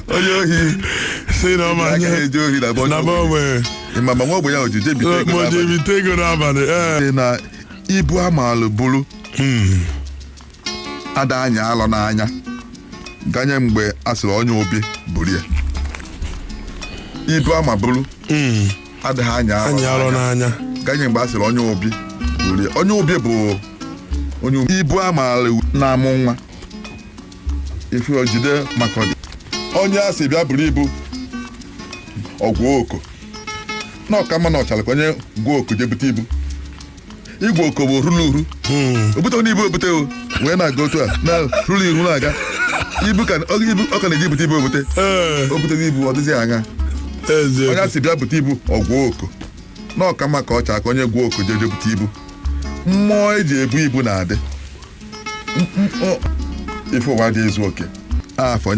Onye ohi Si na ọma aka nye eje ohi na be onye na be ogbenye. ogbenye. Ịma ma nwa ogbenye ahụ ji jee bite ego Ma o ji n'abalị. bite ego n'abalị, ee. Sị na ibu amalụ buru ada anya alọ n'anya ganye mgbe a sịrị onye obi buru ya. Ibu ama buru adịghị anya anyị alọ arọ n'anya n'anya ganye mgbe a sịrị onye obi buru ya. Onye obi bụ onye obi. Ibu amaala na-amụ nwa ife ojide maka ọdị onye a sị bịa buru ibu ọgwụ oko na ọka mma na ọchala ka onye gwuo oko jee bute ibu. Igwe oko bụ rulu uru obute onye ibu obute o wee na-aga otu a na rulu iru na-aga ibu ka ibu ọ ka na-eji bute ibu obute. Ee. O buteghị ibu ọ dịzị anya. Eziokwu. Onye a sị bịa bute ibu ọgwụ oko na ọka mma ka ọ chaa ka onye gwuo oko jee bute ibu. Mmụọ eji ebu ibu na-adị. Ife ụwa dị ezu oke afọ.